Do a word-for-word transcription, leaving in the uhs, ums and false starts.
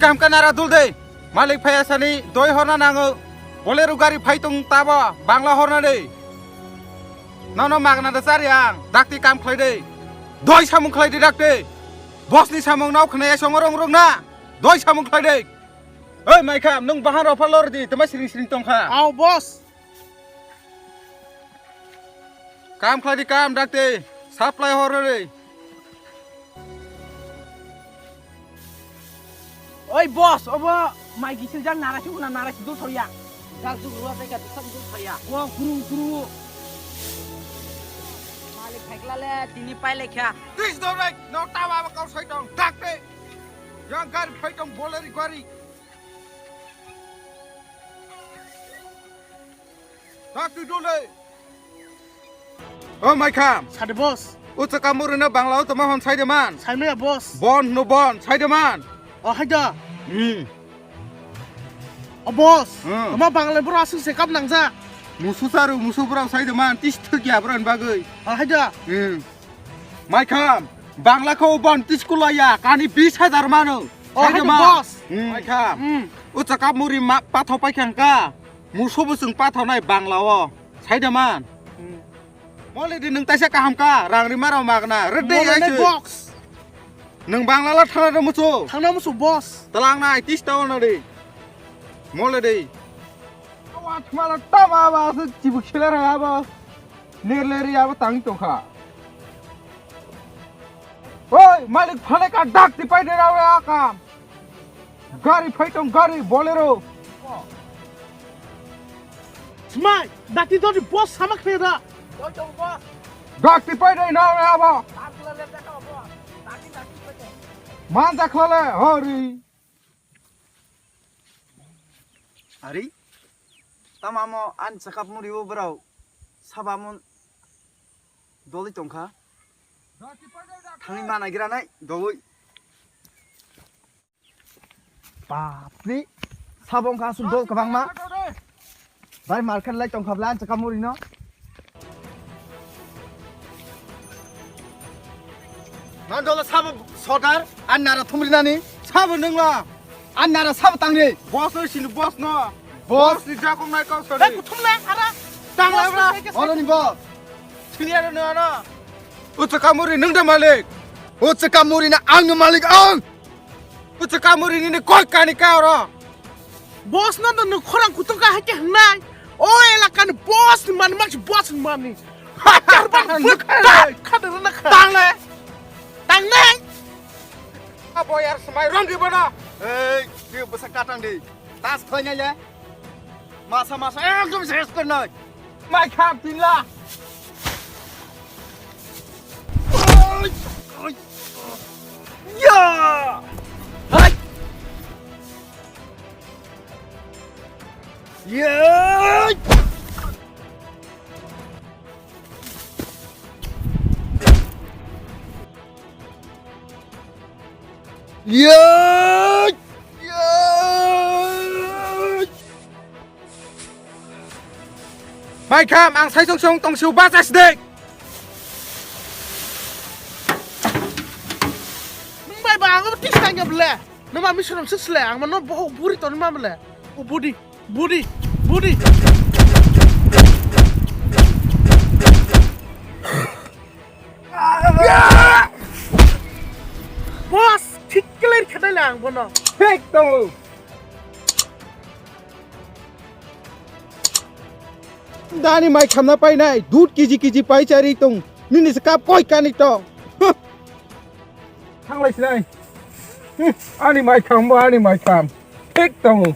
Kam ka nara dul de. Malik phaya sani doi horna nango. Bolero gari phai tong tabo Bangla horna de. Nono magna da chari ang. Dakti kam khlai de. Doi samung khlai de dakti. Boss ni samung nao khna ya song rong rong na. Doi samung khlai de. Oi Maikham, nung bahan rok pha lor di, tama siring siring tong kha. Ao boss. Kam khlai di kam dakti. Supply hor de. Oi boss, obo mai gisil jang nara suk na nara sidul thoya. Jang suk ruwa tei ka sak dul thoya. Wo guru guru. Malik phaikla le tini pai lekha. Tis do rek, no tawa ba kau soi tong dakti. Yang gari phai tong Bolero gari. Dakti dole. O Maikham. Sade boss. Ucha kamuri no Bangla o toma hon saide man. Saimaya boss. Bon no bon saide man. O haida. Hmm. O boss. Hmm. Toma Bangla bro asung se kap nangja. Musu saru musu bro saide man tis thugya bro bagwi. O haida. Hmm. Maikham. Bangla kho bon tis kulaya kani bis hajar mano. O haida boss. Hmm. Maikham. Hmm. Ucha kamuri ma patho paikha ka. Musu busung patho nai Bangla o. Saide man. Hmm. Mole di nung taisa kaham ka, rang rima rok magna, rede Mole nai aise. Box. Nung Bangla la thana rw musu. Thana musu boss. Talang nai, tis ta ono di. Mole di. Awa thmala tama ba se chibu khela ra ba. Ner ler ya ba tang tong kha. Oi, malik phale ka dak ti pai de ra ya kam. Gari phai tong gari Bolero. Smai, dati dodi boss sama kheda. Dati pai dai na aba. Man jakhlale hori. Ari, tamamo an sakap muri o brau. Sabamon doli tongkha. Thangni mana gira nai doli. Bapre, sabo wngkha aswk dol kwbangma. Bai market lai tongkha bwle, ang chwkha muri no. Nang dolo sabo sodar, ang nara thumri nani, sabo nungla. Ang nara sabo tangri. Boss no sini, boss no. Boss. Boss ni jakong nai kau sori. Eh, kuthum le, ara. Tang le bra. Boss no sini. Oro ni boss. Sini aro no ano. Ucha kamuri nung da malik. Ucha kamuri na ang no malik ang. Ucha kamuri nini koi kani ka oro. Boss no no khorang kutung ka hake hnai. O elaka ni boss ni mani mak boss ni mani. Hajar ban khadar na kha. Tang le. Tang le. Abo yar smai rom di bono. Ei, di bwsa katang di. Tas khlai nai le. Masa masa ekdom ses kor nai. Mai kham tin la. Ya! Hai! Ya! Ya! Ya! Mai kham, ang saisong song tong siu bachas de. Nung bai ba ang tis tang ya bele. Nung ma misunam sisle, ang ma no boho buri ton ma bele. O budi, budi, budi. Boss, thik clear khe nai le ang bono. Thik tongo. Dani mai khamna painai, dud kiji kiji pai chari tong, nini se kap koi kani tong. Huh. Thanglai sinai. Hmm, ani mai kham bo, ani mai kham. Thik tongo.